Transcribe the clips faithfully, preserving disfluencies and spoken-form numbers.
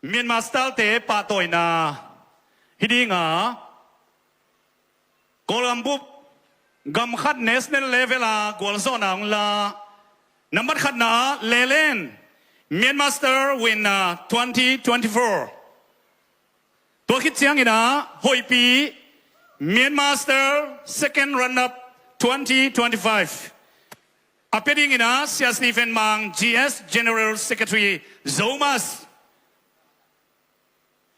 Myanmar Star-te pahtawina hi dinga Kawlgam bup gam khat national level a gualzawhna hong la. Nambat khatna ah Lelen, Myanmar Star winner twenty twenty-four. Tua khit ciangin ah Hoihpi, Myanmar Star second runner-up twenty twenty-five. A pia dingin ah Sia Stephen Mang, G S General Secretary, Zomus.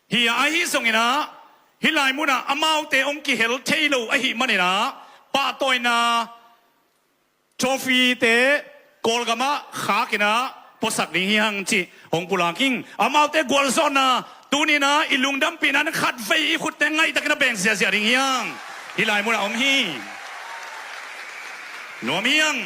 Hi a, ahi zongin ah hih lai munah amaute hong kihel thei lo ahih manin ah pahtawina trophy-te Kawlgam ah khakin ah puasak ding hi hang cih hong pulak ing. Amaute gualzawhna tuni-in ah i lungdampihna in khatvei i khutte ngaihtakin ah beng ziahziah ding hi hang. Hih lai munah om hi. Nuam hi hang.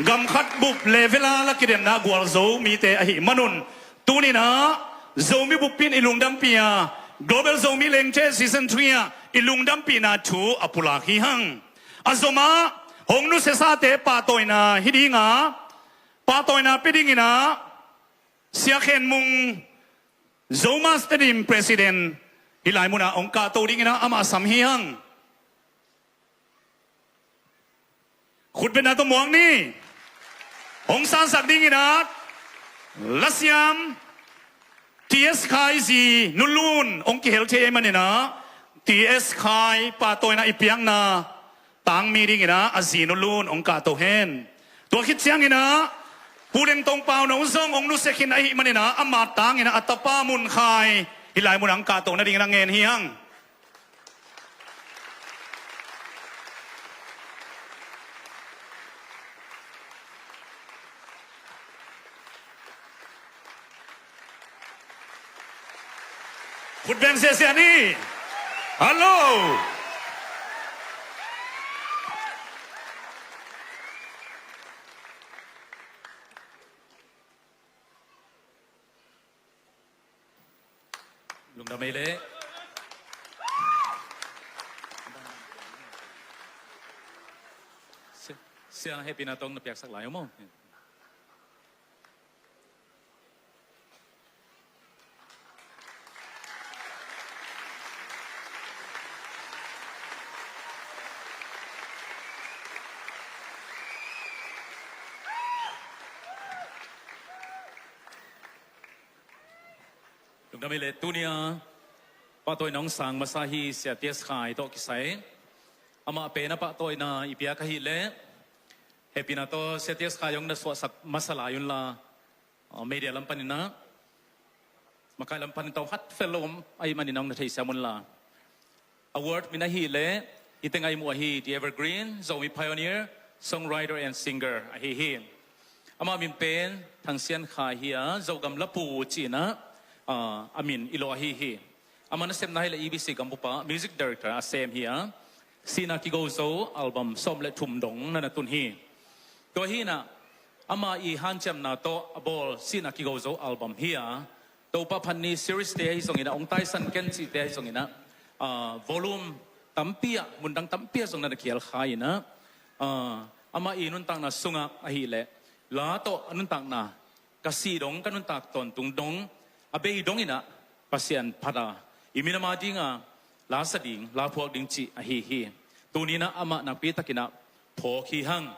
Gam khat bup level a la kidemna gualzo mite ahih manun tuni-in ah Zomi bup in i lungdampi a, Global Zomi Lengthe Season three ah i lungdampihna thu a pulak hi hang. A zom ah hong nusiasate pahtawina hi dinga, pahtawina pia dingin ah Sia Khen Mung, Zomus Tedim President, hih lai munah hong kahto dingin ah amah sam hi hang. Khutbetna tawh muak ni. Hong sansak dingin ah lasiam T S Khai zi Nu Lun hong kihel thei ahih manin ah T S Khai pahtawina i piakna tangmi dingin ah a zi Nu Lun hong kahto hen. Tua khit ciangin ah Pu Leng Tong Pau No zong hong nusia khin ahih manin ah ama tangin ah a tapa Mun Khai hih lai munah hong kahto nadingin ah ngen hi hang. Khut beng ziahziah ni. Hallo. Lungdam ei leh. Sia, sia hehpihna tawh na piaksak lai uh maw. Lungdam ei leh, tuni-a pahtawina hong sang masa hi Sia T S Khai tawh kisai. Amah pen a pahtawina i piak ahih leh hehpihna tawh Sia T S Khai hong na suahsak masa lai unla, uh, media lam panin ah, makai lam panin tawh khat fel lo om ahih manin ah hong na theisiam unla. Award min ahih leh hih teng a i muh ahi, The Evergreen Zomi Pioneer, Songwriter and Singer ahi hi. Amah min pen Thang Sian Khai hi a, Zogam Lapu ci-in ah, ah, a min i lawh ahi hi. Amah nasepna ahih leh E B C gambup ah Music Director a sem hi a, Sihna Kigo Zo album sawm le thum dong na na tun hi. Tua hi-in ah ama i hanciamna tawh a bawl Sihna Kigo Zo album hi a, Topa Phat Ni series te ahi zongin ah, Hong Taisan Ken cihte ahi zongin ah, ah, volume tampi ah, mundang tampi ah zong na na khial kha in ah, ah, amah i nuntakna sungah ahih leh la tawh a nuntakna, ka sih dong, ka nuntak tawntung dong, a bei dongin ah Pasian phat a, i minam a ding a la sa ding, la phuak ding cih ahi hi. Tuni-in ah amah nakpi takin ah phawk hi hang.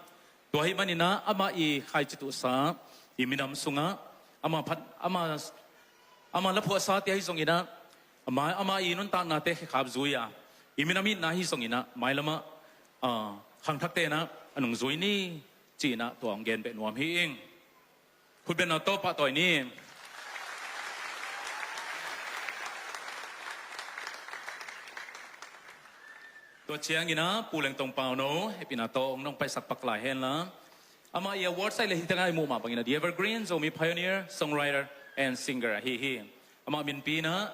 Tua ahih manin ah amah i khaici tuhsa, i minam sungah amah phat, amah, amah la phuahsate ahi zongin ah, amah, amah i nuntaknate khekhap zui a, i minam itna ahi zongin ah mailam ah, ah, khangthakte in ah a nungzui ni ci-in ah tua hong gen beh nuam hi ing. Khutbetna tawh pahtawi ni. Tua ciangin ah Pu Leng Tong Pau No, hehpihna tawh hong nong paisak pak lai hen la. Amah i award ahih leh hih teng a i muh mah bangin ah The Evergreen Zomi Pioneer, Songwriter and Singer ahi hi. Amah minpi in ah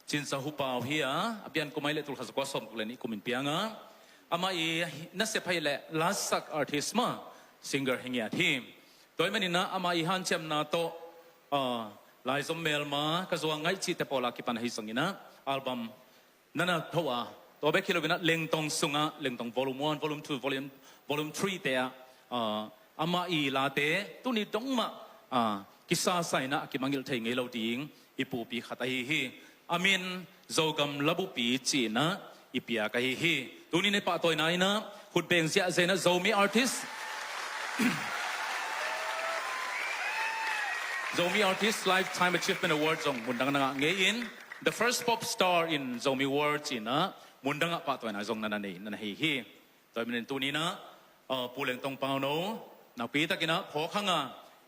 Cin Za Hu Pau hi a, a pian kum ahih leh tul khat za kua sawmguk le nih kum in piang a, amah i nasep ahih leh lasak artist mah, singer hi ngiat hi. Tua ahih manin ah amah i hanciamna tawh, ah, laizom melma, Ka Zuau Ngaih cihte pawl a kipan ahi zongin ah album na na tho a, tua bek hi lo-in ah Leng Tong sungah, Leng Tong Volume One, Volume Two, Volume, Volume Three te ah, ah, amah i late tuni dong mah, ah, kisasa in ah a kimangngilh thei ngei lo ding i pupi khat ahi hi. A min Zogam Labupi ci-in ah i piak ahi hi. Tuni-in i pahtawina in ah khutbeng ziahziah in ah Zomi Artist Zomi Artist Lifetime Achievement Award zong mundang na ngah ngei in, the first pop star in Zomi world ci-in ah mundang ah pahtawina zong na na nei na na hi hi. Tua ahih manin tuni-in ah, uh, Pu Leng Tong Pau No nakpi takin ah phawk hang a,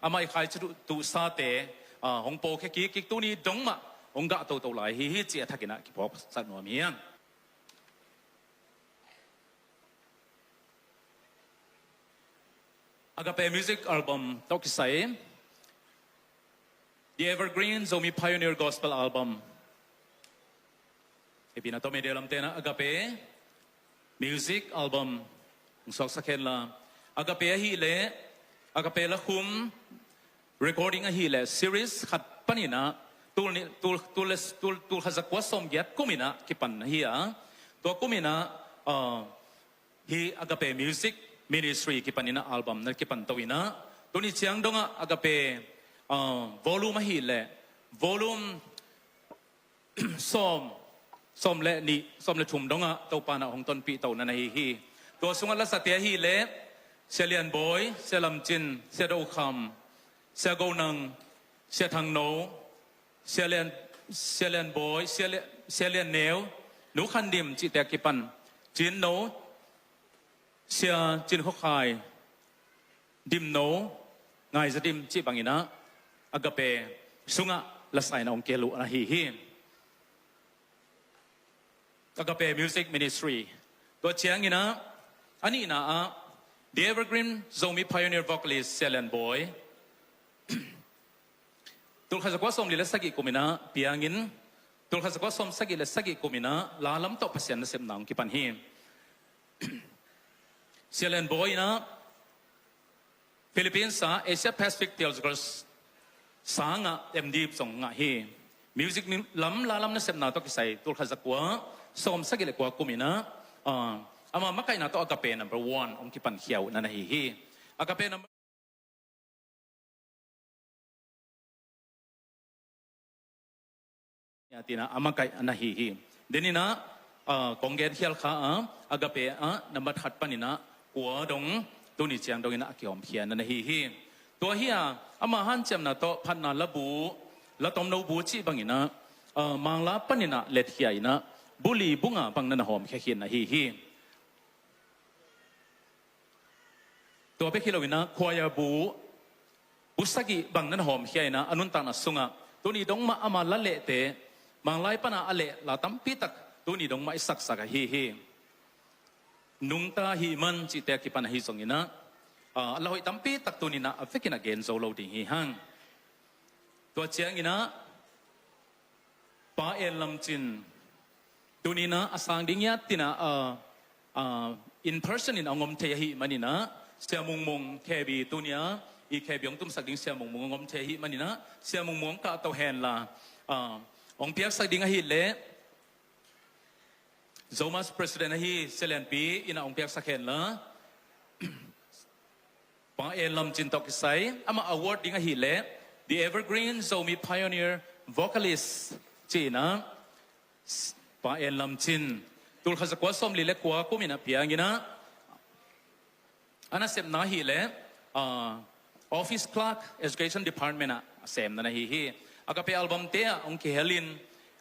amah i khaici tuhsate, uh, hong pawlkhia kik kik, tuni dong mah hong gah toto lai hi hi cih a thakin ah kiphawksak nuam hi hang. Agape Music Album tawh kisai The Evergreen Zomi Pioneer Gospel Album. Epi na tawh media lamte in ah Agape Music Album hong suaksak hen la, Agape ahih leh, Agape lakhum recording ahih leh series khat panin ah tul ni, tul, tul, tul, tul khat za kua sawm giat kum in ah kipan ahi a, tua kum in ah, uh, hih Agape Music Ministry kipan in ah album na kipan to in ah, tuni ciang dong ah Agape, uh, volume ahih leh volume sawm, sawm le nih, sawm le thum dong ah Topa in ah hong tonpih to na na hi hi. Tua sungah lasate ahih leh Sia Lian Bawi, Sia Lam Cin, Sia Do Kham, Sia Go Nang, Sia Thang No, Sia Lian, Sia Lian Bawi, Sia Lian, Sia Lian Neu, Nu Khan Dim cihte a kipan Cin No, Sia Cin Khaw Khai, Dim No, Ngai Za Dim cih bangin ah Agape sungah lasa in ah hong kihel uh na hi hi. Agape Music Ministry. Tua ciangin ah, a nihna ah, The Evergreen Zomi Pioneer Vocalist Sia Lian Bawi. Tul khat za kua sawm li le sagih kum in ah piangin, tul khat za kua sawm sagih le sagih kum in ah la lam tawh Pasian nasepna hong kipan hi. Sia Lian Bawi in ah Philippines ah Asia Pacific Theological sangah M D zong ngah hi. Music lam, la lam nasepna tawh kisai tul khat za kua sawm sagih le kua kum in ah, ah, ama makaihna tawh Agape number one hong kipan khia uh na na hi hi. Agape number Nia tina a makaih a na hi hi. Denin ah, ah, kong gen khial kha a, Agape ah nambat khat panin ah kua dong tuni ciang dongin ah a kihawmkhia na na hi hi. Tua hi a, ama hanciamna tawh phatna labu, la tomno bu cih bangin ah, ah, Mangla panin ah letkhia in ah bu li bu nga bang na na hawmkhia khin na hi hi. Tua bek hi loin ah khuaia bu, bu sagih bang na na hawmkhia in ah a nuntakna sungah tuni dong mah ama la lehte, Manglai pan a a leh la tampi tak tuni dong mah i saksak ahi hi. Nungta hih man cihte a kipan ahi zongin ah, ah, a la hoih tampi tak tuni in ah a vekin ah gen zo lo ding hi hang. Tua ciangin ah Pa En Lam Cin, tuni in ah a sang ding hi a, tina, ah, ah, in person in a hong om thei ahih manin ah, Sia Mung Mung K B, tuni a i K B hong tumsak ding Sia Mung Mung hong om thei ahih manin ah, Sia Mung Mung hong kahto hen la, ah, hong piaksak ding ahih leh Zomus President ahi Sia Lian Pi in ah hong piaksak hen la, Pa En Lam Cin tawh kisai, amah award ding ahih leh The Evergreen Zomi Pioneer Vocalist ci-in ah, Pa En Lam Cin, tul khat za kua sawm li le kua kum in ah piangin ah, a nasepna ahih leh, ah, Office Clerk, Education Department ah a sem na na hi hi. Agape album te ah hong kihel in,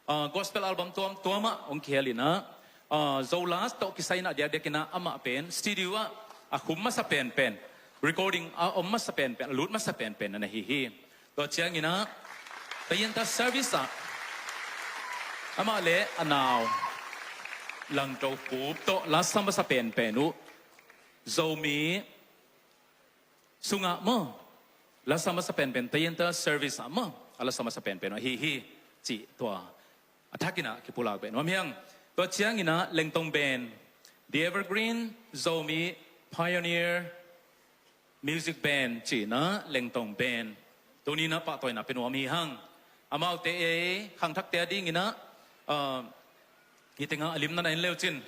ah, gospel album tuamtuam ah hong kihel in ah, ah, Zolas tawh kisai in ah diakdiakin ah amah pen studio ah a khum masa penpen, recording a om masa penpen, a lut masa penpen na na hi hi. Tua ciangin ah Tayinta service ah amah le a nau Langto Khup tawh lasa masa penpen uh, Zomi sungah maw, lasa masa penpen, Tayinta service ah maw, a lasa masa penpen uh ahi hi, cih tua a thakin ah kipulak beh nuam hi hang. Tua ciangin ah Lengtong Band, The Evergreen Zomi Pioneer Music Band ci-in ah Lengtong Band, tuni in ah pahtawina pia nuam hi hang. Amaute ei khangthakte a dingin ah, ah, hih tengah a lim na na en le uh cin,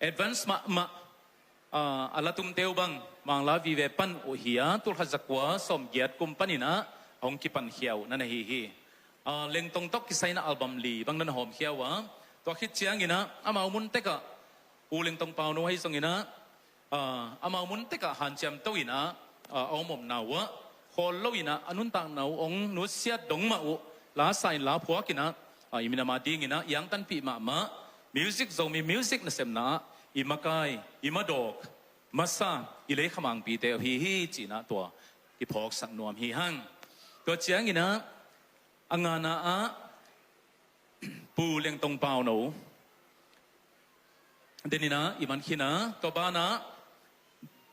advance mahmah, a, a la tumte uh bang Mangla Vive pan uh hi a, tulkhat zakua sawmgiat kum panin ah a hong kipankhia uh na na hi hi. A, Lengtong tawh kisai in ah album li bang na na hawmkhia uh a, tua khit ciangin ah amau mun tek ah Pu Lengtong Pauno ahi zongin ah, a, amau mun tek ah hanciam to in ah, a, a om omna uh ah khawl lo in ah a nuntakna uh hong nusiat dong mah uh la sa in la phuak in ah, a, i minam a dingin ah i angtanpih mahmah music, Zomi music nasepna ah i makai, i madawk masa, i leikhamangpite uh hi hi ci-in ah tua kiphawksak nuam hi hang. Tua ciangin ah a ngana ah Pu Lengtong Pauno den in ah i man khin a, tua banah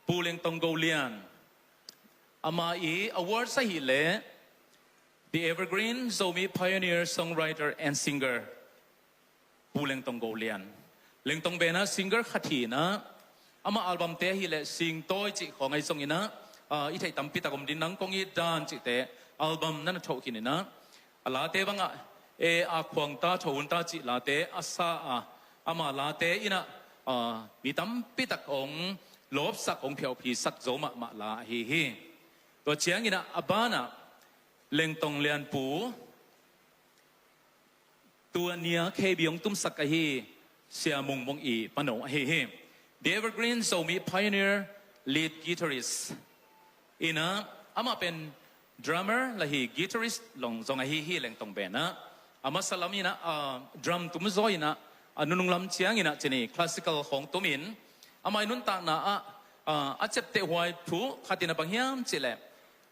Pu Lengtong Go Lian, ama i awards ahih leh The Evergreen Zomi Pioneer Songwriter and Singer, Pu Lengtong Go Lian. Lengtong Ben ah singer khat hi in ah, ama album te ahih leh Singtawi cih khawng ahi zongin ah, a, i theih tampi tak om ding, Nang Kong It Dan cihte album na na thoh khin in ah, a late bangah E A Khuang Ta, Tho Hun Ta cih late a sa a, ama late in ah, a, mi tampi tak hong lawpsak, hong phiauphihsak zo mahmah la ahi hi. Tua ciangin ah a banah Lengtong Lianpu, tua ni a K B hong tumsak ahi Sia Mung Mung i pano ahi hi. The Evergreen Zomi Pioneer, lead guitarist in ah, amah pen drummer lah hi, guitarist long zong ahi hi. Lengtong Ben ah a masa lam in ah, a, drum tum zaw in ah, a nunung lam ciangin ah cini classical khawng tum in, amah i nuntakna ah, a, a ciaptehhuai thu khat in ah bang hiam cih leh,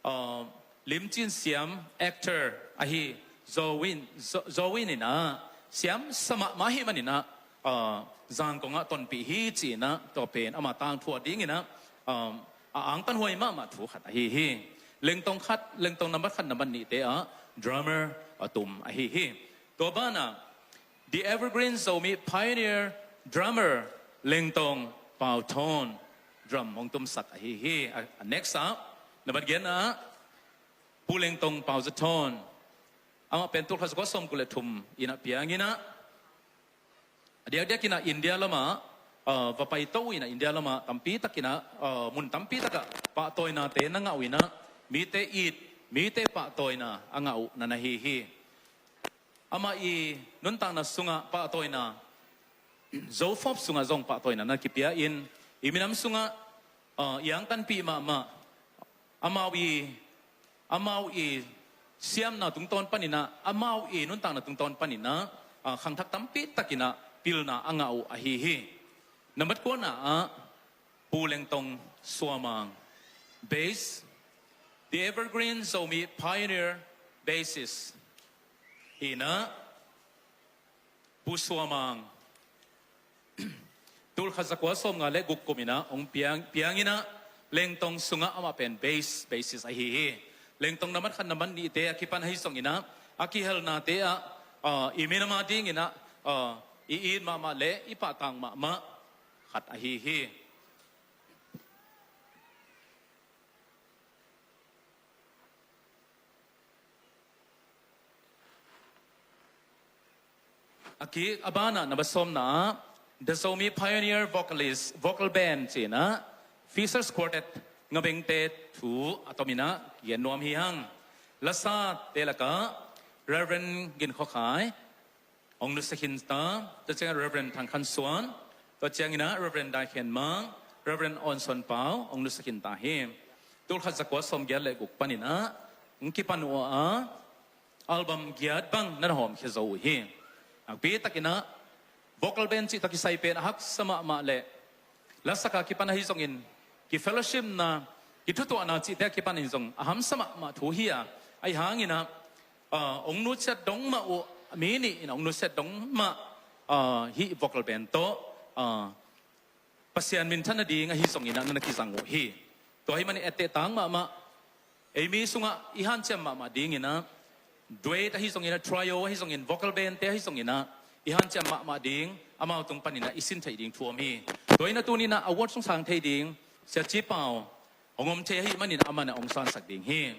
a, limcin siam, actor ahi Zo Win, Zo, Zo Win in ah siam sa mahmah ahih manin ah, a, Zangkong ah tonpih hi ci-in ah tua pen ama tangthu a dingin ah, a, a angtanhuai mahmah thu khat ahi hi. Lengtong khat, Lengtong nambat khat, nambat nihte ah drummer a tum ahi hi. Tua banah The Evergreen Zomi Pioneer, drummer Lengtong Pau Thawn, drum hong tumsak ahi hi. A, a next ah, nambat giat ah Pu Lengtong Pau Za Thawn, amah pen tulkhat zakua sawmguk le thum in ah piang in ah, a diakdiak in ah India lamah, a, va paito in ah, India lamah tampi tak in ah, a, mun tampi tak ah pahtawinate na ngah uh in ah, mite it, mite pahtawina a ngah uh na na hi hi. Amah i nuntakna sungah pahtawina, Zophop sungah zong pahtawina na kipia in, i minam sungah, a, i angtanpih mahmah, amau i, amau i siamna tungtawn panin ah, amau i nuntakna tungtawn panin ah, a, khangthak tampi tak in ah pilna a ngah uh ahi hi. Nambat kuana ah Pu Lengtong Sua Mang, bass, The Evergreen Zomi Pioneer, bassist in ah, Pu Sua Mang, tulkhat zakua sawmnga le guk kum in ah hong piang, piang in ah, Lengtong sungah amah pen bass, bassist ahi hi. Lengtong nambat khat, nambat nihte a kipan ahi zongin ah, a kihelnate ah, a, i minam a dingin ah, a, i it mahmah le i pahtak mahmah khat ahi hi. A kik a banah, na va sawmna ah, The Zomi Pioneer Vocalist, Vocal Band ci-in ah, Fisher's Quartet Ngabengte thu a tom in ah gen nuam hi hang. Lasate lakah Reverend Gin Khua Khai hong nusia khin ta, tua ciangin Reverend Thang Khan Suan, tua ciangin ah Reverend Dai Khen Mang, Reverend Awn Suan Pau hong nusia khin ta hi. Tulkhat zakua sawmgiat le guk panin ah hong kipan uh a, album giat bang na na hawmkhia zo uh hi. Nakpi takin ah vocal band cih tawh kisai pen a haksa mahmah leh, lasak a kipan ahi zongin, kifellowshipna, kithutuahna cihte a kipanin zong a hamsa mahmah thu hi a, ahi hangin ah, ah, hong nusiat dong mah uh, mi nih in hong nusiat dong mah, ah, hih vocal band tawh, ah, Pasian minthan nading ahi zongin ah na na kizang uh hi. Tua ahih manin etteh tang mahmah, ei mi sungah i hanciam mahmah dingin ah, duet ahi zongin ah, trio ahi zongin, vocal band te ahi zongin ah, i hanciam mahmah ding, amau tung panin ah i sin theih ding thu om hi. Tua in ah tuni in ah award sung sang thei ding Sia Ci Pau hong om thei ahih manin ah aman ah hong sansak ding hi.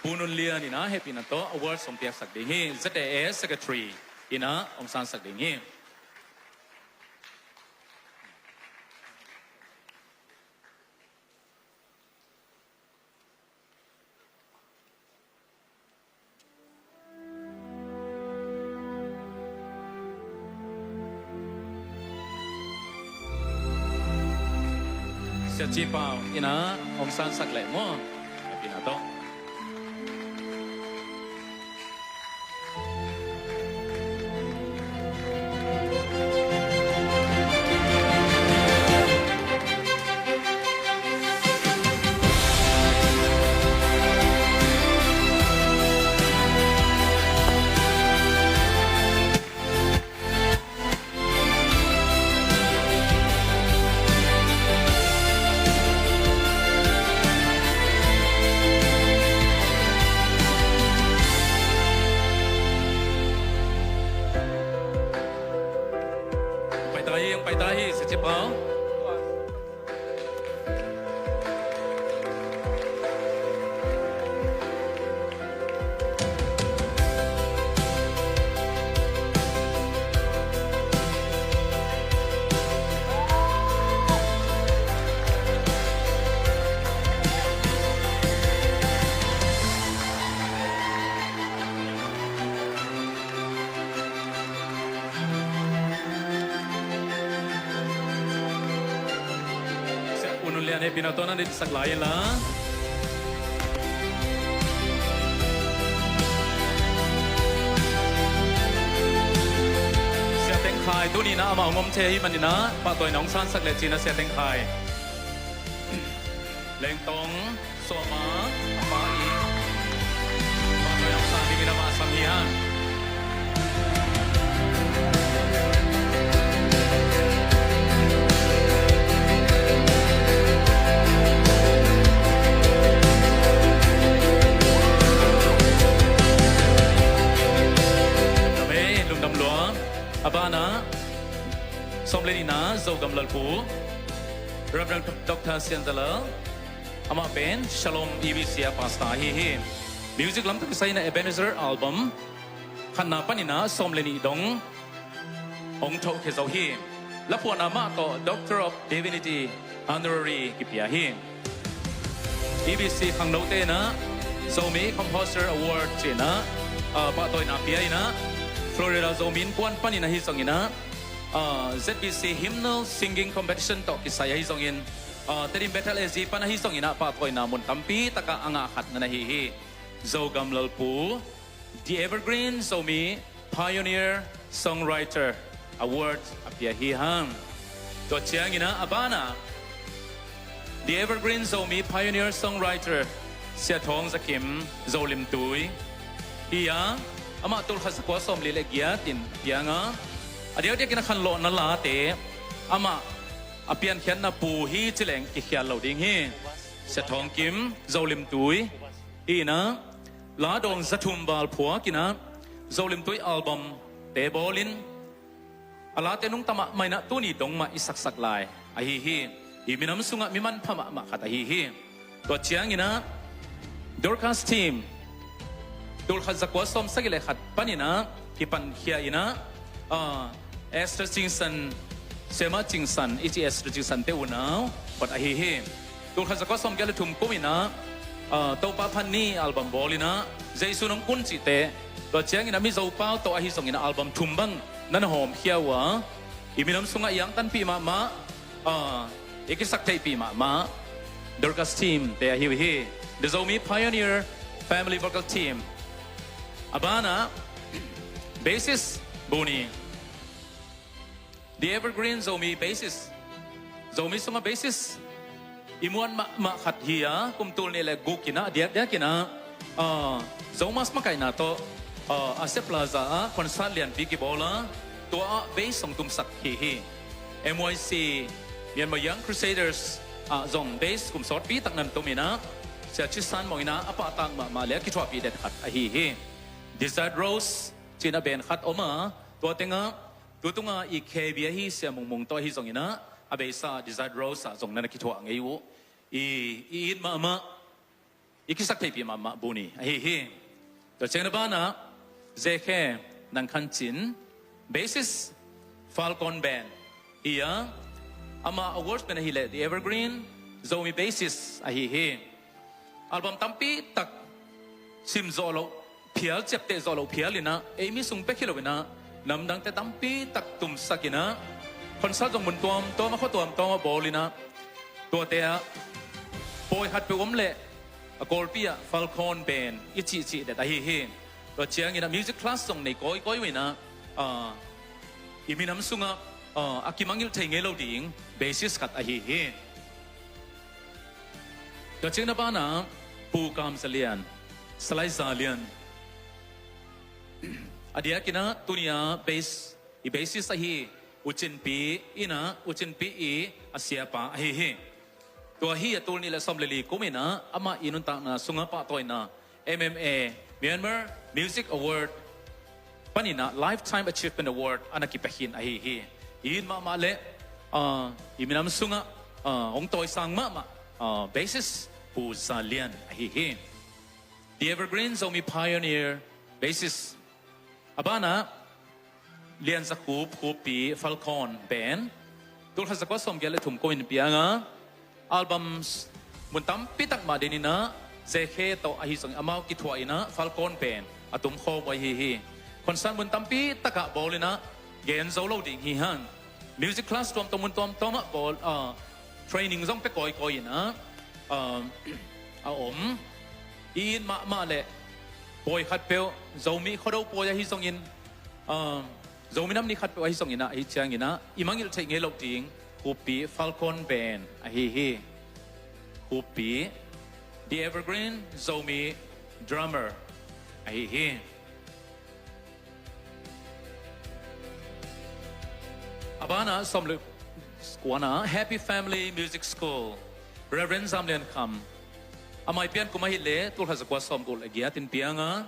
Pu Nun Lian in ah hehpihna tawh award hong piaksak ding hi. Z A A Secretary in ah hong sansak ding hi. Cipau in ah hong sansak leh maw? Hehpihna tawh. Pai ta hi, pai ta hi, Sia Cipau. Sia U Nun Lian, hehpihna tawh na ditsak lai in la. Sia Teng Khai, tuni in ah amah hong om thei ahih manin ah pahtawina hong sansak leh ci-in ah Sia Teng Khai. Lengtong Suama, a pa i, pa Toy Aung San dingin amah sam hi hang. Lungdam ei, lungdam lua. A banah, sawm le nihna Zogam Lalpu, Reverend Doctor Sian Za Lal, amah pen Shalom E B C a pastor ahi hi. Music lam tawh kisai in ah Ebenezer album khatna panin ah sawm le nih dong hong thokhia zo hi. Laphuanna mah tawh Doctor of Divinity honorary kipia hi. E B C khangnote in ah Zomi Composer Award ci-in ah, ah, pahtawina pia in ah, Florida Zomi Innkuan panin ahi zongin ah, ah, Z B C Hymnal Singing Competition tawh kisai ahi zongin, ah, Tedim Bethel A Z pan ahi zongin ah pahtawina mun tampi takah a ngah khat na hi hi. Zogam Lalpu, The Evergreen Zomi Pioneer Songwriter Award a pia hi hang. Tua ciangin ah a banah The Evergreen Zomi Pioneer Songwriter Sia Thawng Za Kim, Zolim Tui hi a, amah tulkhat zakua sawmli le giat in piang a, a diakdiakin a khanlawhna late amah a piankhiatna pu hi ci leng kikhial lo ding hi. Sia Thawng Kim, Zolim Tui hi in ah, la dawng za thum val phuak in ah, Zolim Tui album te bawlin, a late nungta mahmah in ah tuni dong mah i saksak lai ahi hi. I minam sungah mi manpha mahmah khat ahi hi. Tua ciangin ah Dorcas team, tulkhat zakua sawmsagih le khat panin ah kipankhia in ah, ah, Esther Cingsan, Sema Cingsan, i ci Esther Cingsan te unau phot ahi hi. Tulkhat zakua sawmgiat le thum kum in ah, ah, Topa Phan Ni album bawl in ah, Jesu Nong Kun cihte, tua ciangin ah Mizo pau tawh ahi zongin ah album thum bang na na hawmkhia uh a, i minam sungah i angtanpih mahmah, ah, i kisaktheihpih mahmah Dorcas team te ahi uh hi. The Zomi Pioneer Family Vocal Team. A banah bassist Buni. The Evergreen Zomi bassist. Zomi sungah bassist i muan mahmah khat hi a, kum tul nih le guk in ah, diakdiakin ah, ah, Zomus makaihna tawh, ah, Asia Plaza ah concert lianpi kibawl a, tua ah bass hong tumsak hi hi. M Y C, Myanmar Young Crusaders ah zong bass kum sawtpi tak nan tum in ah, Sia Chisan Mawng in ah a pahtak mahmah le a kithuahpih den khat ahi hi. Desert Rose ci-in ah band khat om a, tua tengah tu tunga i K B ahi Sia Mung Mung tawh ahi zongin ah, a beisa Desert Rose ah zong na na kithuah ngei uh. I, i it mahmah, i kisaktheihpih mahmah Buni ahi hi. Tua ciangin a banah Zekhe Nang Khan Cin, bassist Falcon Band hi a, amah awards pen ahih leh The Evergreen Zomi bassist ahi hi. Album tampi tak sim zawh loh phial, ciapteh zawh loh phial in ah, ei mi sung pek hi lo in ah, namdangte tampi tak tumsak in ah, concert zong mun tuamtuam ah, khua tuamtuam ah bawl in ah, Tuate ah pawi khat peuh om leh a Kawlpi ah Falcon Band i cihcih det ahi hi. Tua ciangin ah music class zong nei kawikawi uh in ah, ah, i minam sungah, ah, a kimangngilh thei ngei lo ding bassist khat ahi hi. Tua ciangin a banah Pu Kam Za Lian, Salai Za Lian. A diakin ah tuni-a bass, i bassist ahi U Cin Pi in ah, U Cin Pi i a siapa ahi hi. Tua hi a tul nih le sawm le li kum in ah amah i nuntakna sungah pahtawina M M A, Myanmar Music Award panin ah Lifetime Achievement Award a na kipia khin ahi hi. I it mahmah le, ah, i minam sungah, ah, hong tawisang mahmah, ah, bassist Pu Za Lian ahi hi. The Evergreen Zomi Pioneer bassist. A banah Lian Za Khup, Khuppi Falcon Band. Tul khat za kua sawmgiat le thum kum in piang a, album s-, mun tampi tak mah den in ah, Z K tawh ahi zong amau kithuah in ah Falcon Band a tum khawm uh ahi hi. Concert mun tampi takah bawl in ah gen zo lo ding hi hang. Music class tuamtuam mun tuamtuam ah bawl, ah, training zong pia kawikawi in ah, ah, a om. I it mahmah le pawi khat peuh, Zomi Khuado pawi ahi zongin, ah, Zomi Nam Ni khat peuh ahi zongin ah, ahi ciangin ah i mangngilh theih ngei loh ding Khuppi Falcon Band ahi hi. Khuppi, The Evergreen Zomi Drummer ahi hi. A banah sawm le kuana Happy Family Music School, Reverend Zam Lian Kham. Amah i pian kum ahih leh tul khat za kua sawmguk le giat in piang a,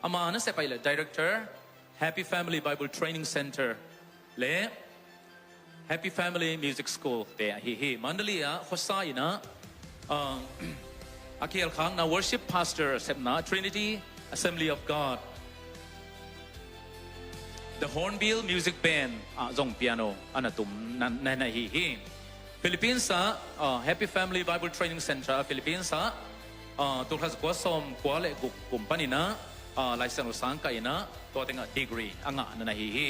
amah nasep ahih leh Director, Happy Family Bible Training Center le Happy Family Music School te ahi hi. Mandalay ah khuasa in ah, ah, a kihel khakna worship pastor sepna Trinity Assembly of God, the Hornbill Music Band ah zong piano a na tum na, na, na hi hi. Philippines ah, ah, Happy Family Bible Training Center Philippines ah, ah, tul khat za kua sawmkua le guk kum panin ah, ah, Lai Siangtho sang kah in ah tua tengah degree a ngah na, na hi hi.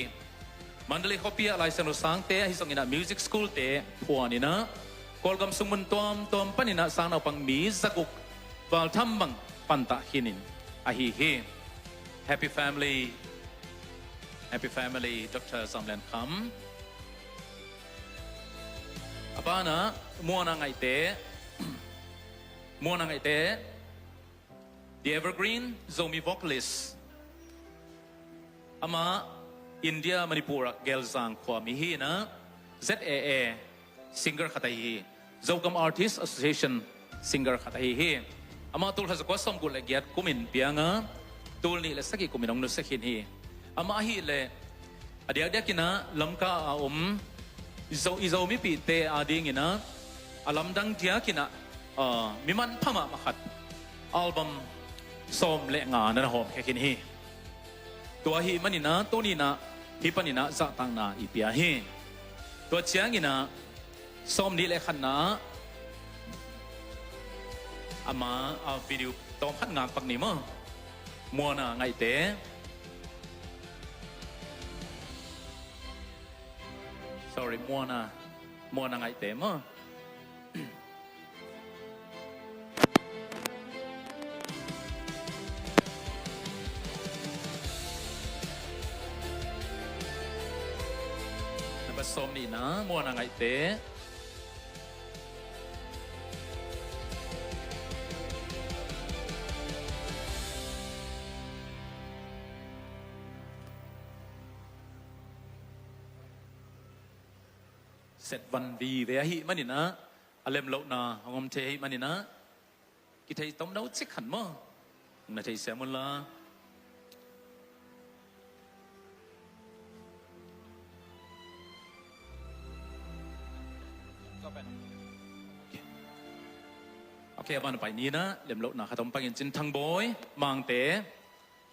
Mandalay khuapi ah Lai Siangtho sangte ahi zongin ah music school te phuan in ah Kawlgam sung mun tuamtuam panin ah sangnaupang mi zaguk val tham bang pantah khin in ahi hi. Happy family, happy family, Doctor Zam Lian Kham. A banah Muana Ngaihte, Muana Ngaihte, The Evergreen Zomi Vocalist. Amah India Manipur ah Gelzang khua mi hi in ah Z A A singer khat ahi hi. Zogam Artist Association singer khat ahi hi. Amah tul khat za kua sawmguk le giat kum in piang a, tul nih le sagih kum in hong nusia khin hi. Amah ahih leh a diakdiakin ah Lamka a om i Zo, i Zomipihte adingin ah a lamdang diakin ah, ah, mi manpha mahmah khat album sawm le nga na na hawmkhia khin hi. Tua ahih manin ah tuni in ah hih panin ah zahtakna i pia hi. Tua ciangin ah sawmnih le khatna ah ama, ah, video tawm khat ngak pak ni maw. Muana Ngaihte. Sorry, Muana, Muana Ngaihte maw. Number sawmnihna, Muana Ngaihte. Set van vive ahih manin ah, a lemlohna hong om thei ahih manin ah, kithei tomno cik khat maw, na theisiam un la. Ok, a ban pai ni in ah, lemlohna khat om pangin Cin Thang Bawi Mangte.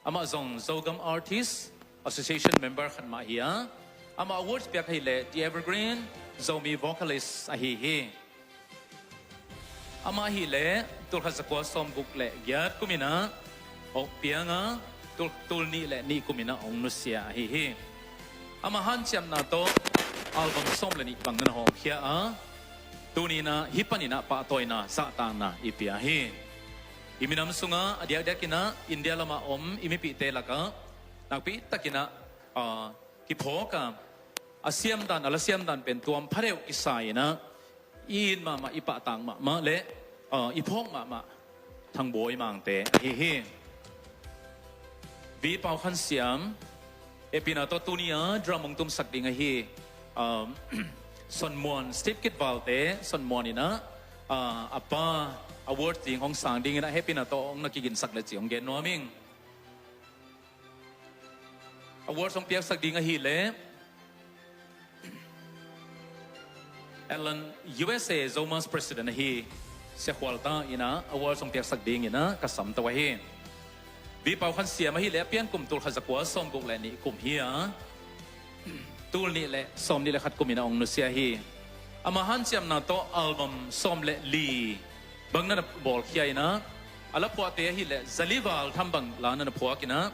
Amah zong Zogam Artist Association member khat mah hi a, amah award piak ahih leh The Evergreen Zomi Vocalist ahi hi. Amah ahih leh tul khat za kua sawmguk le giat kum in ah hong piang a, tul, tul nih le nih kum in ah hong nusia ahi hi. Amah hanciamna tawh album sawm le nih bang na na hawmkhia a, Tuni-in ah hih panin ah pahtawina, zahtakna i pia hi. I minam sungah a diakdiakin ah India lamah om i mipihte lakah nakpi takin ah, ah, kiphawk a, a siamdan, a lasiamdan pen tuam phadeuh kisa-in ah i it mahmah, i pahtak mahmah le, ah, i phawk mahmah Thangbawi Mangte ahi hi. V Pau Khan Siam, hehpihna tawh tuni-a drum hong tumsak ding ahi, um, Son Muan, Steve Kit Valte, Son Muan in ah, ah, a pa award ding hong sang dingin ah hehpihna tawh hong na kiginsak le cih hong gen nuam ing. Award hong piaksak ding ahih leh Alan, U S A Zomus President ahi Sia Khual Ta in ah award hong piaksak dingin ah ka samto ahi. V Pau Khan Siam ahih leh a pian kum tul khat za kua sawmguk le nih kum hi a, tul nih le sawmnih le khat kum in ah hong nusia hi. Ama hanciamna tawh album sawm le li bang na na bawlkhia in ah, a laphuahte ahih leh zali val tham bang la na na phuak in ah,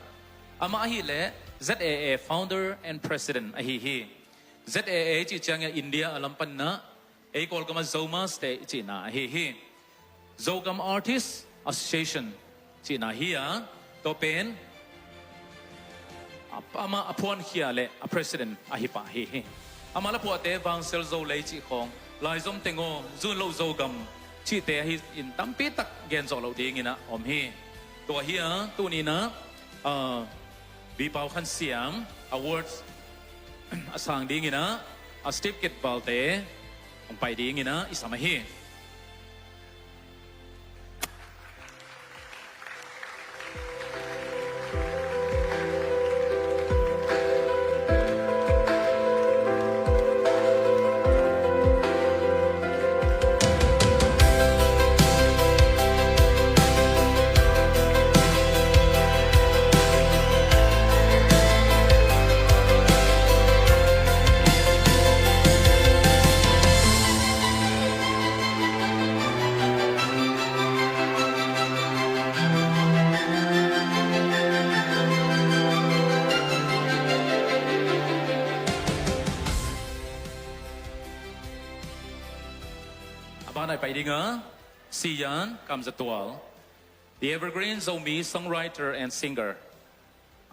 amah ahih leh Z A A founder and president ahi hi. Z A A i cih ciangin India a lam panin ah ei Kawlgam ah Zomus te i cihna ahi hi. Zogam Artist Association cihna hi a, tua pen a, amah a phuankhia le a president ahi pah ahi hi. Amah laphuahte Vangsel Zo Lei cih khawng, Laizom Teng Aw, Zun Loh Zogam cihte ahi in tampi tak gen zawh loh dingin ah om hi. Tua hi a, tuni-in ah, ah, V Pau Khan Siam awards a sang dingin ah, a Steve Kit Valte hong pai dingin ah i sam ahi. A banah i pai ding a, Sian Kam Za Tual, the evergreen Zomi songwriter and singer.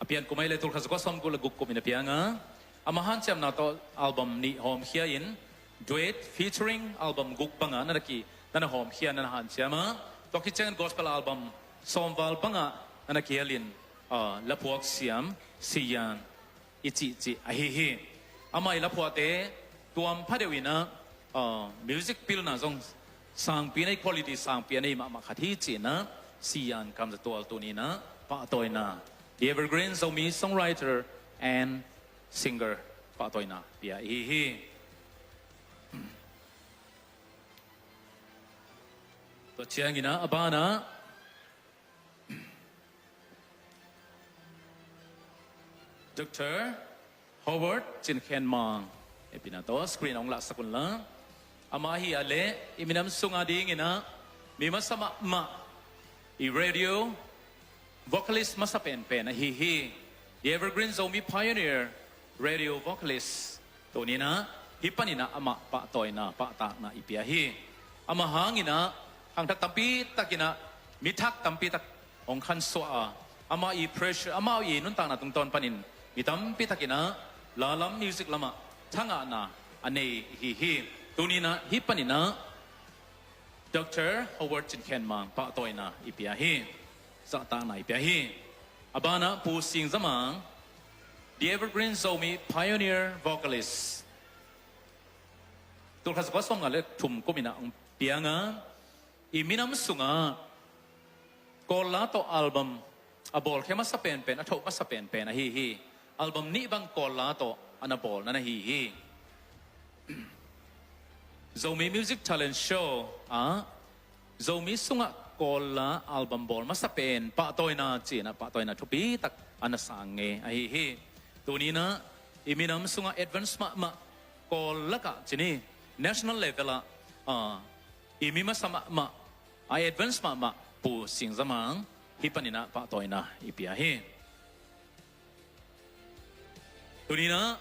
A pian kum ahih leh tul khat za kua sawmguk le guk kum in a piang a, amah hanciamna tawh album nih hawmkhia in, duet featuring album guk bangah na na ki, na na hawmkhia, na na hanciam a, tua khit ciangin gospel album sawmval bangah na na kihel in, ah, laphuak siam Sian i cihcih ahi hi. Amah i laphuahte tuam phadeuh in ah, ah, music pilna zong sangpi nei, quality sangpi a nei mahmah khat hi ci-in ah, Sian Kam Za Tual tuni-in ah pahtawina, the evergreen Zomi songwriter and singer, pahtawina pia i hi hi. Tua ciangin ah a banah Doctor Howard Cin Khen Mang, hehpihna tawh screen hong lahsak un la. Amah ahih leh i minam sungah dingin ah mi masa mahmah, i radio vocalist masa penpen ahi hi. The evergreen Zomi pioneer radio vocalist. Tuni-in ah hih panin ah amah pahtawina, pahtakna i pia hi. Amah hangin ah khangthak tampi takin ah, mi thak tampi tak hong khansuah a, amah i pressure, amah i nuntakna tungtawn panin mi tampi takin ah la lam, music lamah thangahna a nei i hi hi. Tuni-in ah hih panin ah Doctor Howard Cin Khen Mang pahtawina i pia hi. Zahtakna i pia hi. A banah Pu Sing Za Mang, the evergreen Zomi pioneer vocalist. Tul khat za kua sawmnga le thum kum in ah hong piang a, i minam sungah Kawl la tawh album a bawlkhia masa penpen, a thoh masa penpen ahi hi. Album nih bang Kawl la tawh a na bawl na na hi hi. Zomi Music Talent Show ah Zomi sungah Kawl la album bawl masa pen pahtawina ci-in ah pahtawina thupi tak a na sang ngei ahi hi. Tuni-in ah i minam sungah advance mahmah, Kawl lakah ci ni, national level ah, ah, i mi masa mahmah, a advance mahmah Pu Sing Za Mang hih panin ah pahtawina i pia hi. Tuni-in ah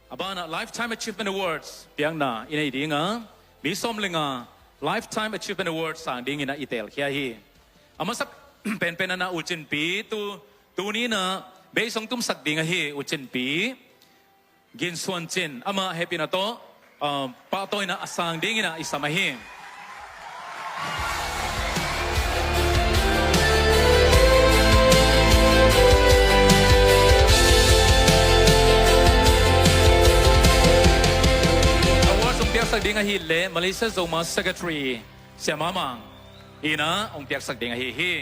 a banah Lifetime Achievement Awards piakna i nei ding a, Mi sawm le nga Lifetime Achievement Award sang dingin ah i teelkhia hi. A masa penpen ah na U Cin Pi tu, tuni in ah bass hong tumsak ding ahi U Cin Pi Gin Suan Cin, amah hehpihna tawh, uh, pahtawina a sang dingin ah i sam ahi. Award hong piaksak ding ahih leh Malaysia Zomi Secretary Sia Mah Mang in ah hong piaksak ding ahi hi.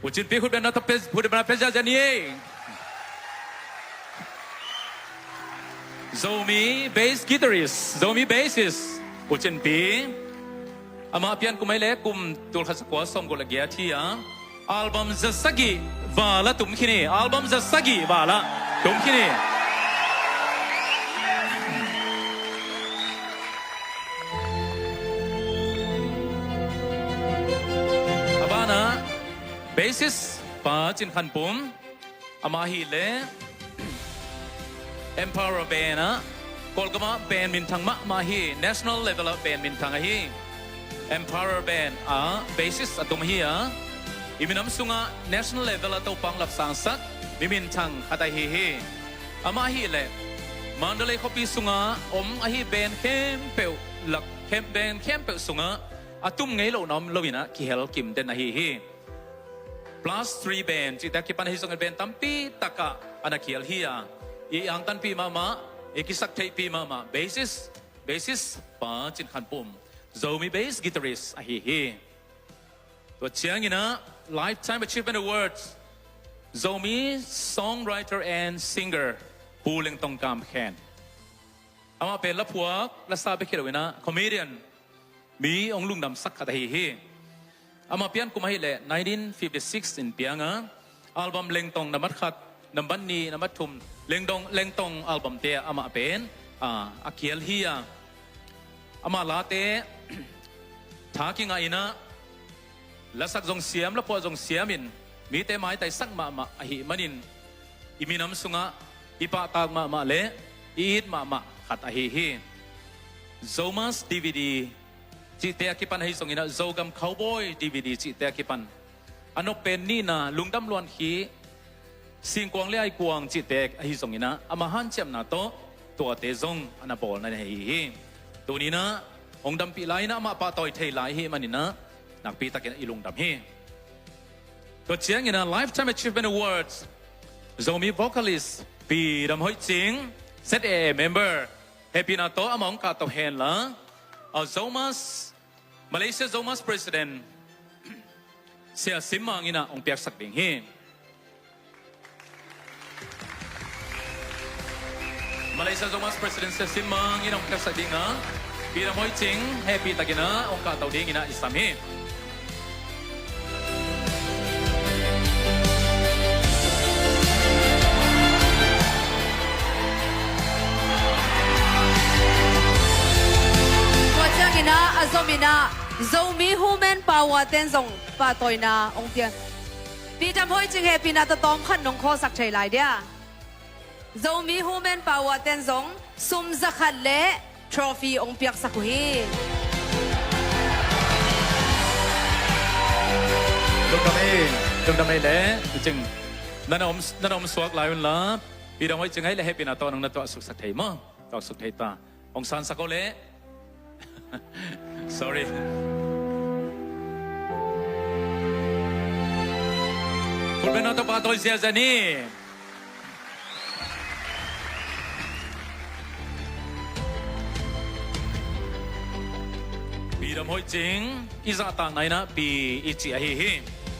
U Cin Pi khutbetna tawh pe, khutbetna pia ziahziah ni ei. Zomi bass guitarist, Zomi bassist U Cin Pi. Amah pian kum ahih leh kum tul khat za kua sawmguk le giat hi a, album za sagih val ah tum khin hi. Album za sagih val ah tum khin hi. A banah bassist pa Cin Khan Pum, amah ahih leh Emperor Band ah Kawlgam ah band minthang mahmah hi. National level ah band minthang ahi Emperor Band ah bassist a tum ahi a, i minam sungah national level ah Topa hong lapsangsak mi minthang khat ahi hi. Amah ahih leh Mandalay khuapi sungah om ahi band khempeuh lak, khem, band khempeuh sungah a tum ngei lohna om lo in ah kihel kim den ahi hi. Plus three band cihte a kipan ahi zongin band tampi takah a na kihel hi a, i angtanpih mahmah, i kisaktheihpih mahmah bassist, bassist pa Cin Khan Pum, Zomi bass guitarist ahi hi. Tua ciangin ah Lifetime Achievement Awards, Zomi Songwriter and Singer, Pu Lengtong Kam Khen. Amah pen laphuak, lasa bek hi lo in ah comedian, mi hong lungdamsak khat ahi hi. Amah pian kum ahih leh nineteen fifty-six in piang a, album Lengtong nambat khat, nambat nih, nambat thum, Lengtong, Lengtong album te ah amah pen, ah, a kihel hi a, amah late tha kingah in ah, lasak zong siam, laphuah zong siam in mite maitaisak mahmah ahih manin i minam sungah i pahtak mahmah le i it mahmah khat ahi hi. Zomas D V D cihte a kipan ahi zongin ah, Zogam Cowboy D V D cihte a kipan, a nop pen nihna, Lungdam Luan Khih, Singkuang le Aikuang cihte ahi zongin ah, ama hanciamna tawh tuate zong a na bawl na hi hi. Tuni in ah hong dampih lai in ah, amah pahtawi thei lai ahih manin ah nakpi takin i lungdam hi. Tua ciangin ah Lifetime Achievement Awards, Zomi vocalist Pi Dam Hoih Cing, Z A A member, hehpihna tawh amah hong kahto hen la, a Zomas, Malaysia Zomas President Sia Sim Mang in ah hong piaksak ding hi. Malaysia Zomas President Sia Sim Mang in ah hong piaksak ding a, Pi Dam Hoih Cing hehpih takin ah hong kahto dingin ah i sam hi. Tua ciangin ah, a zom in ah, Zomi Human Power ten zong pahtawina hong pia. Pi Dam Hoih Cing hehpihna tawh tawm khat nong khawlsak thei lai dia. Zomi Human Power ten zong sum za khat le trophy hong piaksak uh hi. Lungdam ei, lungdam ei le, Cing. Nan om, nan om suak lai un la, Pi Dam Hoih Cing ei le hehpihna tawh nong na tuah suksak thei maw? Tuah suk thei ta. Hong sansak o le. Sorry. Khutbetna tawh pahtawi ziahziah ni. Pi Dam Hoih Cing, i zahtakna in ah Pi i cih ahi hi.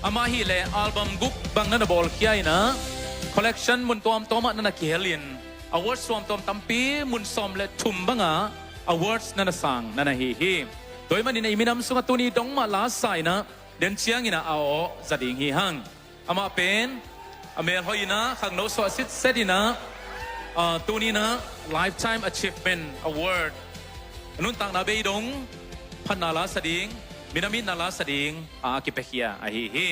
Amah ahih leh album guk bang na na bawlkhia in ah, collection mun tuamtuam ah na na kihel in, awards tuamtuam tampi, mun sawm le thum bangah awards na na sang na na hi hi. Tua ahih manin ah i minam sungah tuni dong mah la sa in ah, den ciangin ah a aw za ding hi hang. Amah pen a melhoih in ah khangno suah sitset in ah, ah, tuni in ah Lifetime Achievement Award, a nuntakna bei dong phatna la sa ding, minam itna la sa ding a kipiakhia ahi hi.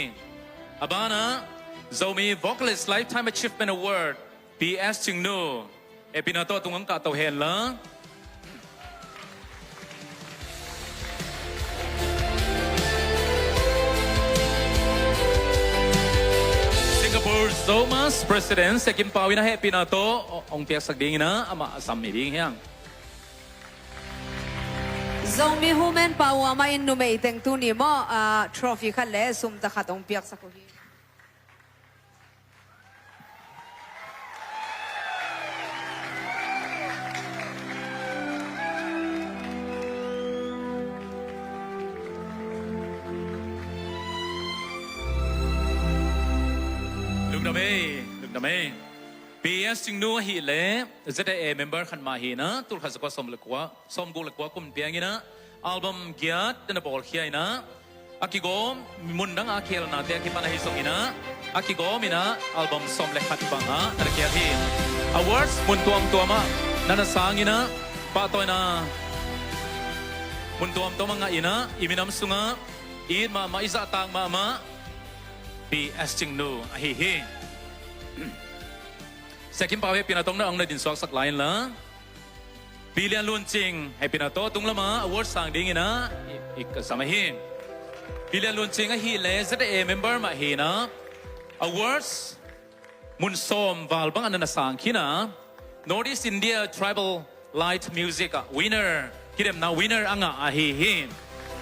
A banah Zomi Vocalist Lifetime Achievement Award, Pi S Cing Nu, hehpihna tawh tung hong kahto hen la. Zomus President Sia Kim Pau in a hehpihna tawh hong piaksak dingin ah amah a sam hi ding hi hang. Zomi Women Power mah in numei teng tuni maw, ah, trophy khat le sum ta khat hong piaksak uh hi. Lungdam ei, lungdam ei. Pi S Cingnu ahih leh Z A A member khat mah hi in ah, tul khat za kua sawm le kua, sawm guk le kua kum piangin ah album giat na bawlkhia in ah, a kigawm mun dang a khelnate a kipan ahi zongin ah, a kigawm in ah album sawm le khat bang ah na na kiat hi. Awards mun tuamtuam ah na na sang in ah, pahtawina mun tuamtuam ah ngah in ah, i minam sungah i it mahmah, i zahtak mahmah Pi S Cingnu ahi hi. Sia Kim Pau hehpihna tawh na hong na din suaksak lai inla, Pi Lian Lun Cing hehpihna tawh tung lamah award sang dingin ah i, i ka sam ahi. Pi Lian Lun Cing ahih leh Z A A member mah hi in ah, awards mun sawm val bang ah na na sang khin a, North East India Tribal Light Music ah winner, kidemna winner a ngah ahi hi.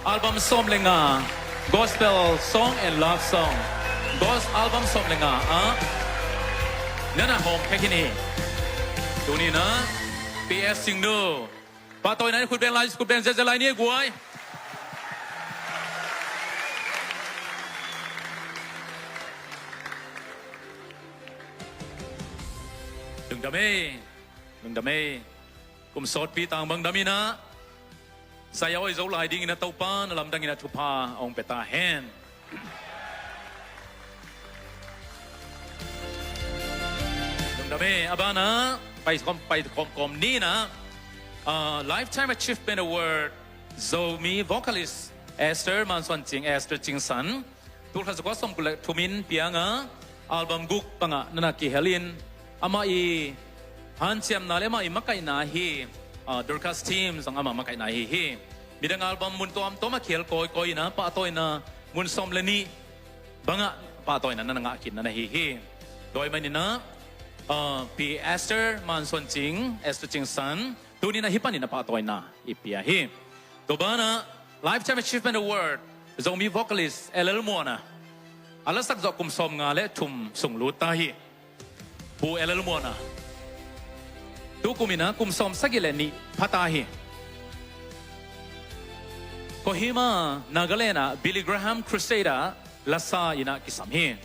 Album sawm le nga, gospel song and love song. Gos-, album sawm le nga ah na na hawm khe khin hi. Tuni in ah Pi S Cingnu, pahtawina in khut beng lai, khut beng ziahziah lai ni guai. Lungdam ei, lungdam ei. Kum sawtpi tang bang dam in ah, zai a awi zo lai dingin ah Topa na lamdang in ah thupha hong pia ta hen. Lungdam ei. A banah pai kawm, pai kawmkawm ni in ah, ah, Lifetime Achievement Award Zomi Vocalist Esther Man Suan Cing, Esther Cing San, tul khat za kua sawm guk le thum in piang a, album guk bang ah na na kihel in, amah i hanciamna le amah i makaihna hi, ah, Dorcas Team zong amah makaihna ahi hi. Midang album mun tuamtuam ah kihel kawikawi in ah pahtawina mun sawm le nih bang ah pahtawina na na ngah khin na na hi hi. Tua ahih manin ah, ah, Pi Esther Man Suan Cing, Esther Cing San, tuni in ah hih panin ah pahtawina i pia hi. Tua banah Lifetime Achievement Award Zomi Vocalist L L Muana, a lasak zawh kum sawm nga le thum sung lut ta hi. Pu L L Muana, tu kum in ah kum sawm sagih le nih pha ta hi. Kohima, Nagaland ah Billy Graham Crusade ah lasa in ah kisam hi.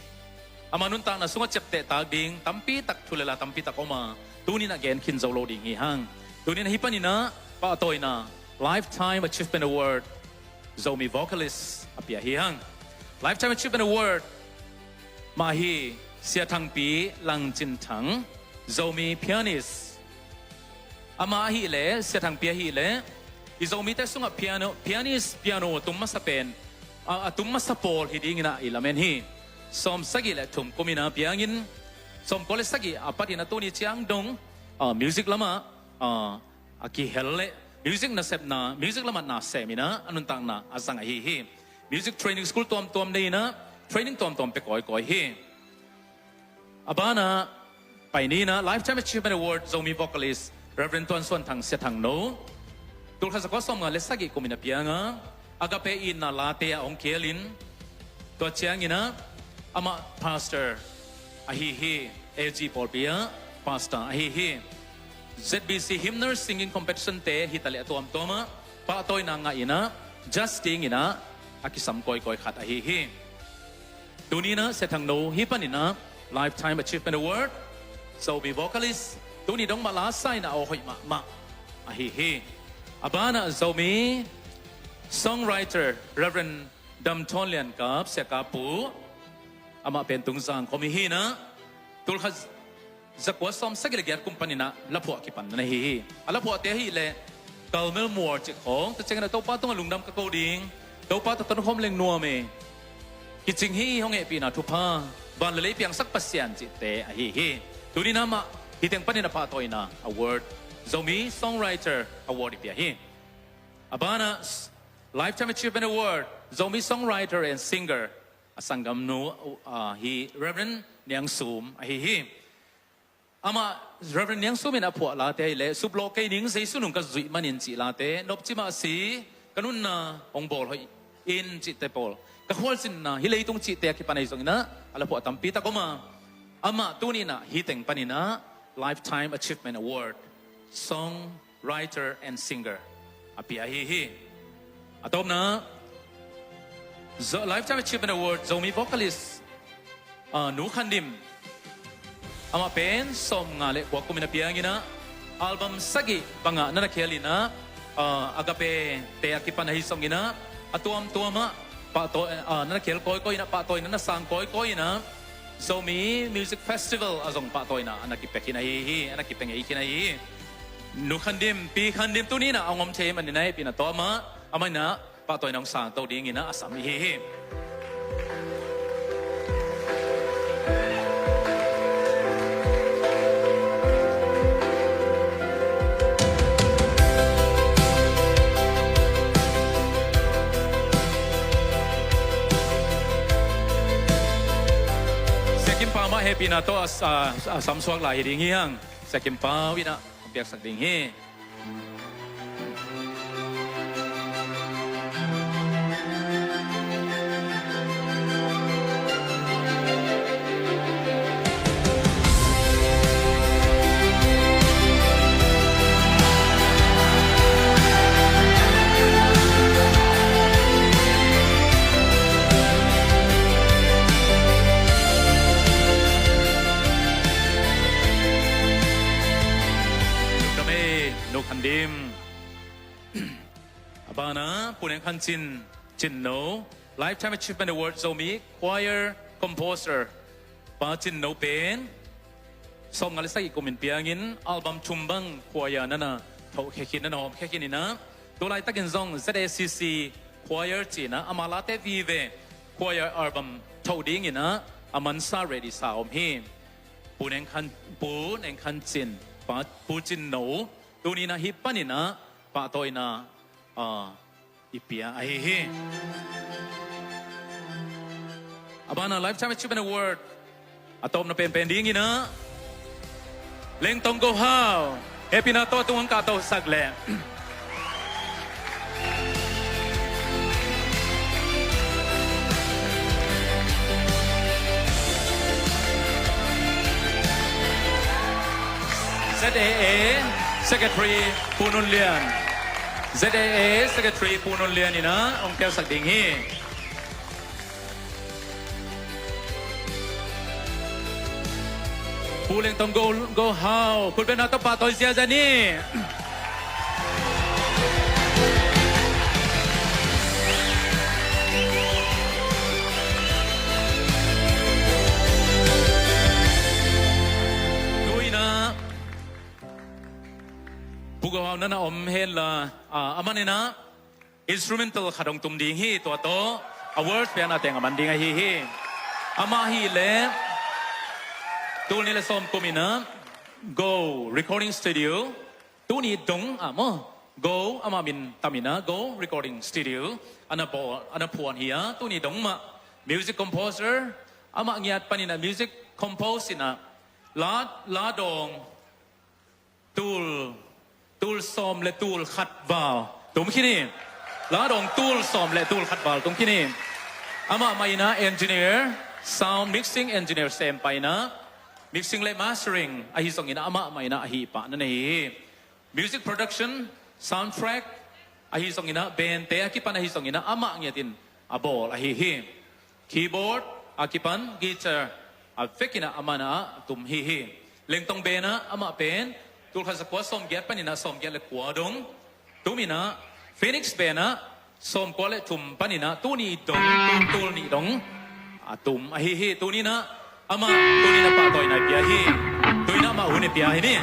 Ama nuntakna sungah ciaptehtak ding tampi tak, thu le la tampi tak om a, tuni in ah gen khin zo lo ding hi hang. Tuni in ah hih panin ah pahtawina Lifetime Achievement Award Zomi Vocalist a pia hi hang. Lifetime Achievement Award mah hi Sia Thangpi Lang Cin Thang, Zomi pianist. Amah ahih leh, Sia Thangpi ahih leh, i Zomite sungah piano, pianist, piano a tum masa pen, a, a tum masa pawl hi dingin ah i lamen hi. Sawm sagih le thum kum in ah piangin, sawm kua le sagih a patin ah tuni ciang dong, a, music lamah, a, a kihel le music nasepna, music lamah na sem in ah a nuntakna a zang ahi hi. Music training school tuamtuam nei in ah training tuamtuam pia kawikawi hi. A banah pai ni in ah Lifetime Achievement Award Zomi Vocalist Reverend Tuan Suan Thang Sia Thangno, tul khat za kua sawm nga le sagih kum in ah piang a, Agape itna late ah hong kihel in, tua ciangin ah amah pastor ahi hi. A G pawlpi ah pastor ahi hi. Z B C Hymnal Singing Competition te hi ta leh a tuamtuam ah pahtawina ngah in ah judge dingin ah a kisam kawikawi khat ahi hi. Tuni in ah Sia Thangno hih panin ah Lifetime Achievement Award, Zomi Vocalist, tuni dong mah la sa in ah aw hoih mahmah ahi hi. A banah Zomi songwriter Reverend Dam Thawn Lian Kap, Sia Kap Pu, amah pen tungzang khuami hi in ah, tul khat za kua sawm sagih le giat kum panin ah laphuah kipan na hi hi. A laphuahte ahih leh Kalmel Muar cih khawng, tua ciangin ah Topa tungah lungdam ka ko ding, Topa tawh tonkhawm leng nuam e, kicing hi, hong hehpihna thupha, van le lei piangsak Pasian cihte ahi hi. Tuni in ah amah hih teng panin a pahtawina award, Zomi Songwriter Award i pia hi. A banah Lifetime Achievement Award, Zomi Songwriter and Singer, A sanggamnu, ah, hi Reverend Niang Sum ahi hi. Amah Reverend Niang Sum in a phuah late ahih leh Sup Lawh Kei Ning, Zeisu Nung Ka Zuih Manin cih late, Nopci Mah Si, Ka Nunna Hong Bawl Hoih In cihte pawl, Ka Khualzinna, Hih Leitung cihte a kipan ahi zongin ah a la phuah tampi tak om a, amah tuni in ah hih teng panin ah Lifetime Achievement Award, Song Writer and Singer a pia ahi hi. A tawpna, Zo-, Lifetime Achievement Award, Zomi Vocalist, ah, Nu Khan Dim. Amah pen sawmnga le kua kumin a piang in ah, album sagih bangah na na khel in ah, ah, Agape te a kipan ahi zongin ah, a tuamtuam ah pahtawi, ah, na na khel kawikawi in ah, pahtawina na sang kawikawi in ah, Zomi Music Festival ah zong pahtawina a na kipia khin ahi hi, a na kipia ngei khin ahi hi. Nu Khan Dim, Pi Khan Dim tuni in ah a hong om thei manin ah hehpihna tawh amah, amah in ah pahtawina hong sangto dingin ah a sam ahi hi. Sia Kim Pau mah hehpihna tawh a, a, a samsuak lai hi ding hi hang. Sia Kim Pau in ah hong piaksak ding hi. Ka mei, Nu Khan Dim. A banah Pu Neng Khan Cin, Cin No, Lifetime Achievement Award Zomi Choir Composer, Pa Cin No pen sawmnga le sagih kumin piangin album thum bang choir na na thokhia khin, na na hawmkhia khin in ah, tu laitakin zong Z A C C Choir ci-in ah ama late vive choir album tho dingin ah a mansa ready sa om hi. Pu Neng Khan, Pu Neng Khan Cin, Pa, Pu Cin No, tuni in ah hih panin ah pahtawina, ah, i pia ahi hi. A banah Lifetime Achievement Award a tawpna penpen dingin ah Lengtong Go Hau, hehpihna tawh tung hong kahtosak leh. Z A A Secretary Pu Nun Lian. Z A A Secretary Pu Nun Lian in ah hong piaksak ding hi. Pu Lengtong Go, Go Hau, khutbetna tawh pahtawi ziazia ni. Tu in ah Pu Go Hau na na om hen la, ah, aman in ah instrumental khat hong tum ding hi, tua tawh a words piakna teng a man ding ahi hi. Amah ahih leh tul nih le sawm kum in ah Go Recording Studio, tuni dong ah maw, Go, amah min tam in ah Go Recording Studio a na bawl, a na phuan hi a, tuni dong mah music composer, amah ngiat panin ah music compose in ah la, la dawng tul, tul sawm le tul khat val tum khin hi. La dawng tul sawm le tul khat val tum khin hi. Amah mah in ah engineer, sound mixing engineer sem pah in ah, mixing le mastering ahi zongin ah amah mah in ah ahi pah na nei hi. Music production, soundtrack ahi zongin ah, band te a kipan ahi zongin ah amah ngiatin a bawl ahi hi. Keyboard a kipan guitar a vekin ah amah in ah a tum hi hi. Lengtong Band ah amah pen tul khat za kua sawmgiat panin ah sawmgiat le kua dong tum in ah, Phoenix Band ah sawmkua le thum panin ah tuni dong, tul, tul nih dong a tum ahi hi. Tuni in ah amah tuni in ah pahtawina i pia hi. Tuni in ah amah hun i pia hi ni.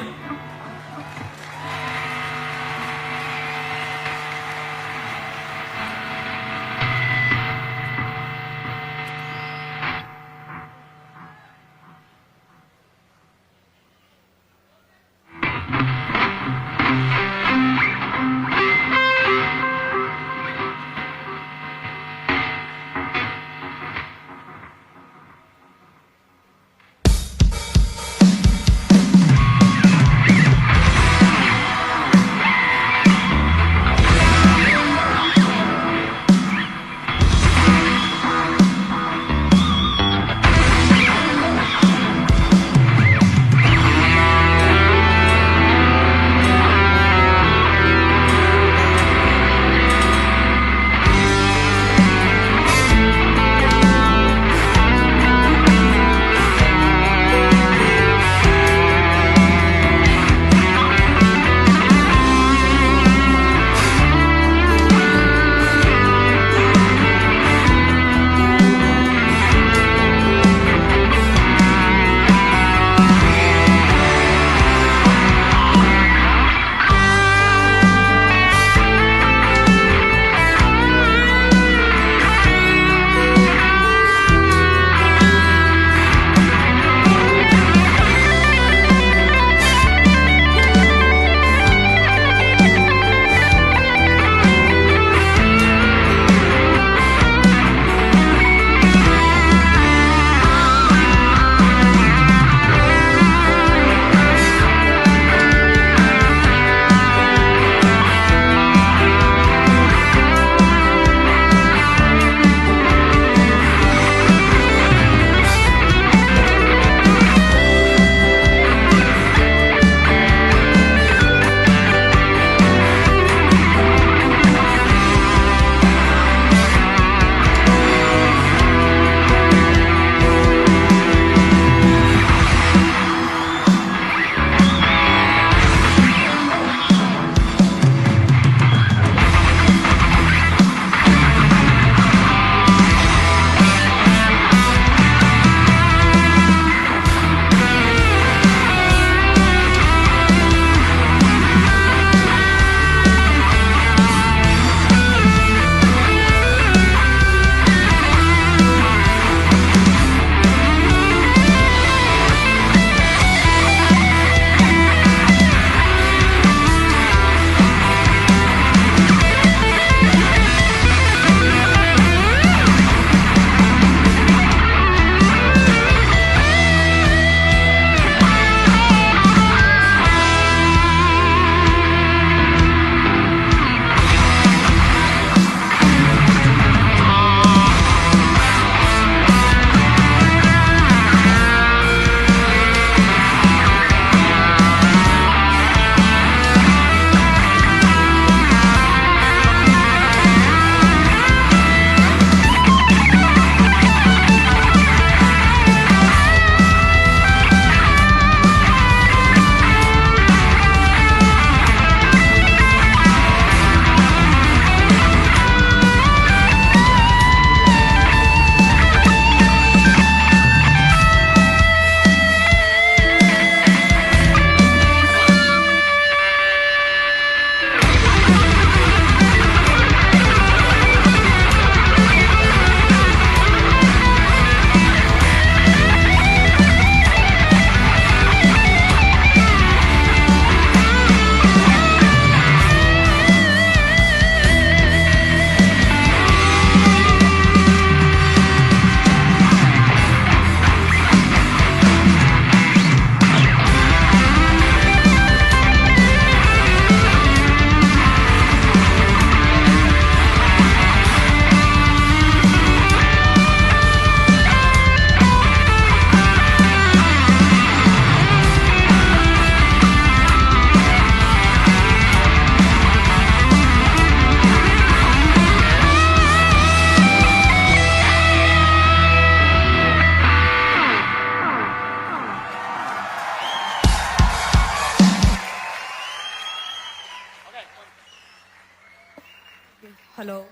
Hello.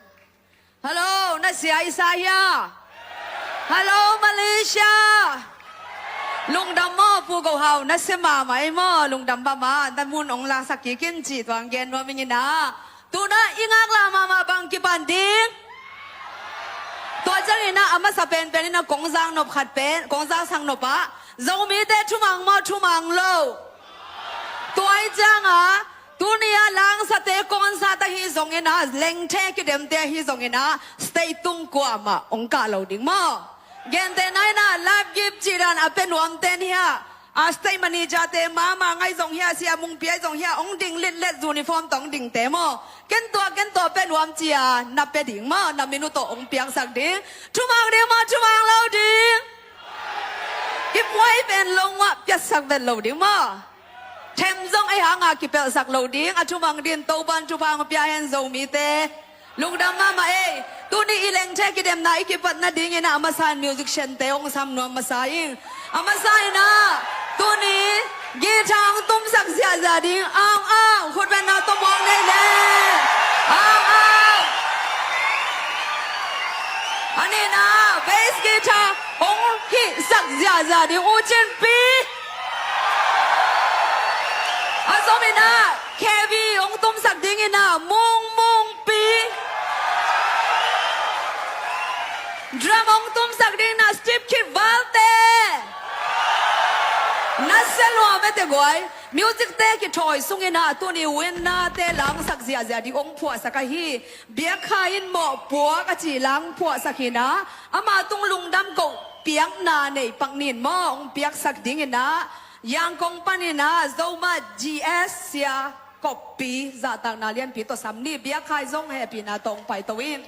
Hello, na sia i sa hia? Hello, Malaysia. Lungdam maw, Pu Go Hau, na sia mahmah ei maw, lungdam mahmah, na mun ong laksak kik in ci tuang gen nuam ing ina. Tuna i ngaklah mahmah bang kipan ding. Tua ciang ina a masa penpen ina kong zak nop khat pen, kong zak sak nop ah, Zomite thumang maw, thumang lo? Tua i ciang a, tuni a langsate concert ahi zong ina, lengthe kidemte ahi zong ina, stage tung kuamah ong kah lo ding maw? Gente na ina, live gift ci dan a pia nuamte ni hia, a stage manager te mama ngai zong hia, sia mungpi ai zong hia, ong ding litlet uniform tawh ong dingte maw? Ken tua, ken tua pia nuam ci a, na pia ding maw, na minu tawh ong piaksak ding. Thumang ding maw, thumang lo ding? I puai pen lo ngah piaksak vet lo ding maw? Them zong ei hanga kipelhsak lo ding, a thumang din Topan thupha ong pia hen Zomite. Lungdam mahmah ei. Tuni i lengthe kidemna i kipat nading ina a masa in musician te ong sam nuam masa ing. A masa ina, tuni guitar ong tumsak ziahziah ding, ang ang, khutbetna tawh muang nei le. Ang ang. A nihna, bass guitar ong hihsak ziahziah ding, U Cin Pi. A sawm ina, keyboard ong tumsak ding ina, Mung Mung Pi. Drum ong tumsak ding ina, Steve Kit Valte. Na sia lua mete guai. Music te kithawi sung ina, tuni winner te langsak ziahziah ding ong phuahsak ahi. Biakkhai in mawhpuak a cih lang phuahsak hi ina, ama tung lungdam koh piakna nei pak nin maw, ong piaksak ding ina, Yangon pan ina, Zomat G S sia Kop Pi, zahtakna lianpi tawh sam ni, biakkhai zong hehpihna tawh ong paito in.